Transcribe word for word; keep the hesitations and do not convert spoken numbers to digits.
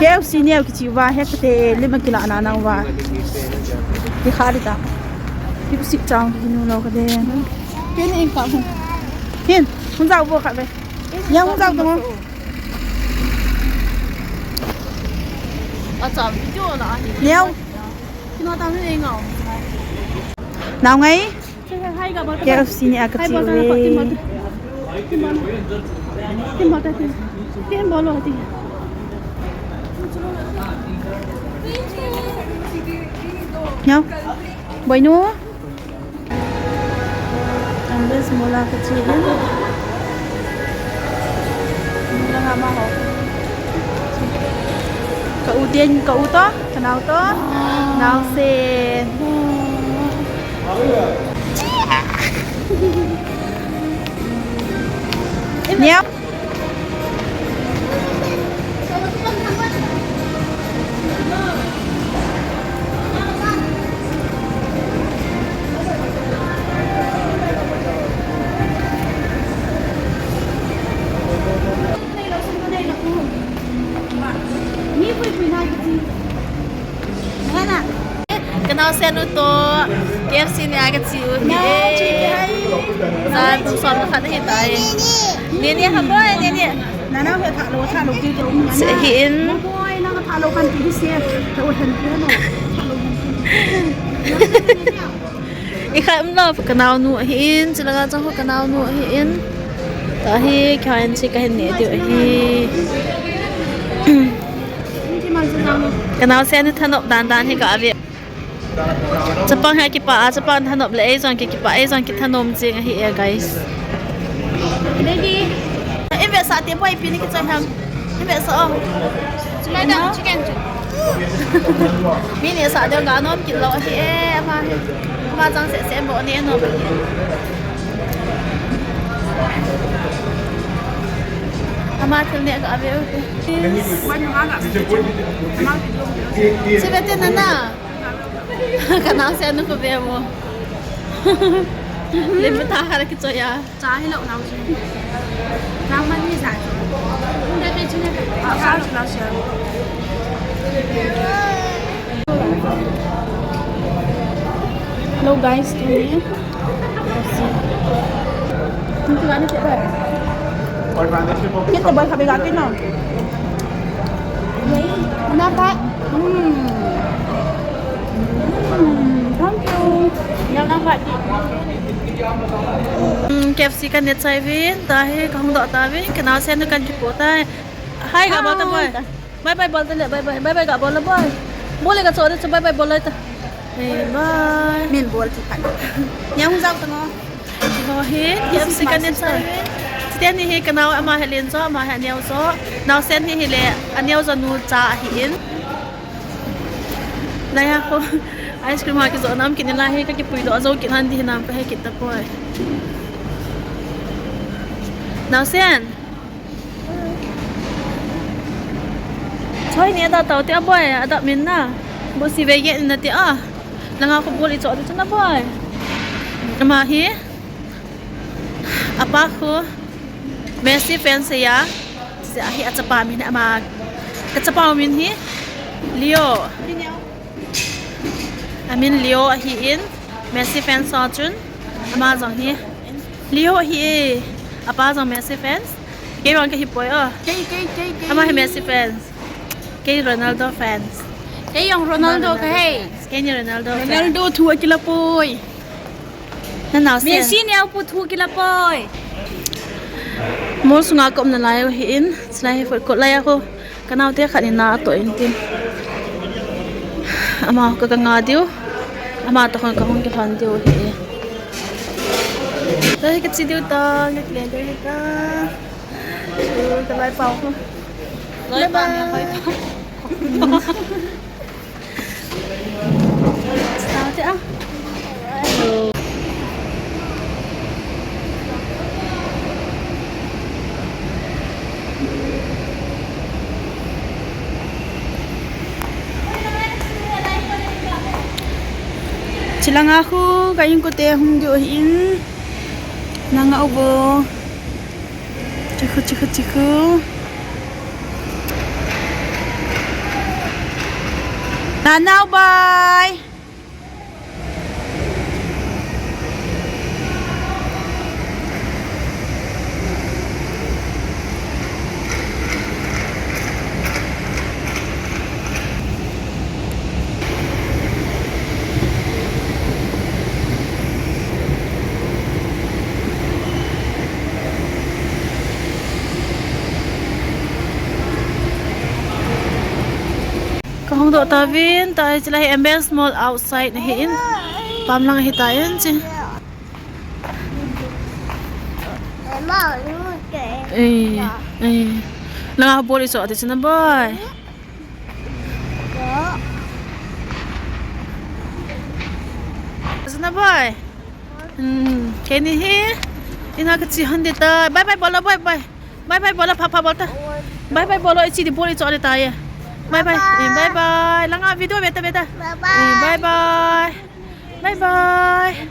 K F C neo kichi uva, hekate lima kila na na uva. Ki kha di ta. Ki si chang ki nu lo ka de. Ken in ka hun. Hin, hun jao bo kha ve. Ya hun jao to. A cham video la a hin. Neo. Kino ta mi ngau. Nau ngai. K F C ni a ka chi uve. Neo. Boinu. Ang bes mola ka chi uve. Mola nga ma ho. Ka u Dien, ka u to, ka nao to. Naosen. Neo. Ka naosen u to K F C ni a ka chi u hi. Jan pung som le khat ahi tai. Nini ha boy, nini. Nana he tha lo, tha lo ki ki. Se hi in. Boy, na tha lo kan ki se. Tha lo kan ki no. Tha lo kan ki. I kha um lo, ka naonu ahi in, chilanga chang ho ka naonu ahi in. Tahi, kha in chi ka hin ne diu ahi. Ka naosen thanop dan dan hi ka ave. Chapang hi kipah a, chapang thanop le ei jong ki kipah, ei jong ki thanom jing ahi e, guys. Baby. Ei ve sa te boy pi ni ki choi ham. Ei ve sa o. Chulai da chicken chu. Mi ni sa deu ga nom kit lo ahi e, ama hi. Ama jang se se bo ni nom. Ama thil ne ka ave. Chi ve te nana. Ka naosen nu ko ve mo. Lim ta har ki choya. Cha hi lo nau chu. Nang man ni sa chu. Nda te chu ne ka. A sa chu nau sia. Hello guys, tuni. Let's see. Tuni tu ani te ba. Kita boy kami kaki no. Kenapa? Hmm. Hmm, thank you. Yang nampak di. Hmm, K F C kan net sai vin, tahi kahung dok ta vin, ka naosen nu kan kipo ta. Hai, ka bol ta boy. Bye bye bol ta le, bye bye, bye bye ka bol la boy. Bol le ka cho de, bye bye bol la ta. Bye bye. Min bol chu kan. Yang hung jao ta ngo. Ho hi, K F C kan net sai. Chutiang ni hi ka nao ama hi len jo, ama hi aneo jo. Naosen hi hi le, aneo jo nu cha ahi in. Lai a ko ice cream ha kijo nam kit ni lai hi ka kipui doh jo kit nan di hi nam ka he kit ta poi. Naosen. Choi ni ada tau te a boy, ada min na. Bo si ve ye na te a. Langa ko bol i cho te na boy. Ama hi. Apa ko Messi fan se ya. Se ahi a chapa min ama. Ka chapa min hi. Leo. A min Leo ahi in. Messi fan so chun. Ama jong hi. Leo hi e. Apa jong Messi fans. Kei vang ka hi poi o. Kei, kei, kei, kei. Ama hi Messi fans. Kei Ronaldo fans. Kei jong Ronaldo ka hi. Kei ni Ronaldo fans. Ronaldo thu akila poi. Na nao se. Messi ni au pu thu kila poi. Mall sunga ka um na lai u hi in. Chulai hi food court lai a ko. Ka nao te khat ni na to in tin. Ama ka ka nga diu. Ama to khon ka hung ki hon diu hi. Tahi ka chi diu ta, ka kile diu hi ka. Ka lai pau ko. Lai pau ni hoi ta. Sa te a. Chilanga khu ka in ko te hung diu ahi in. Nanga uvo. Chikhu, chikhu, chikhu. Anau bye. Kahung doh tauvin, tua hi chulai hi M S Mall outside ahin. Pamlang ahitai chi. Eh, eh. Langa ball icho ati china boy. China boy. Hmm, keini hi. Ina kachi hande ta. Bye bye bol o, bye bye. Bye bye bol o, pha pha bol ta. Bye bye bol o, ichi di ball icho ati ta ye. Bye bye. Eh, bye bye. Langa video ve ta ve ta. Eh, bye bye. Bye bye.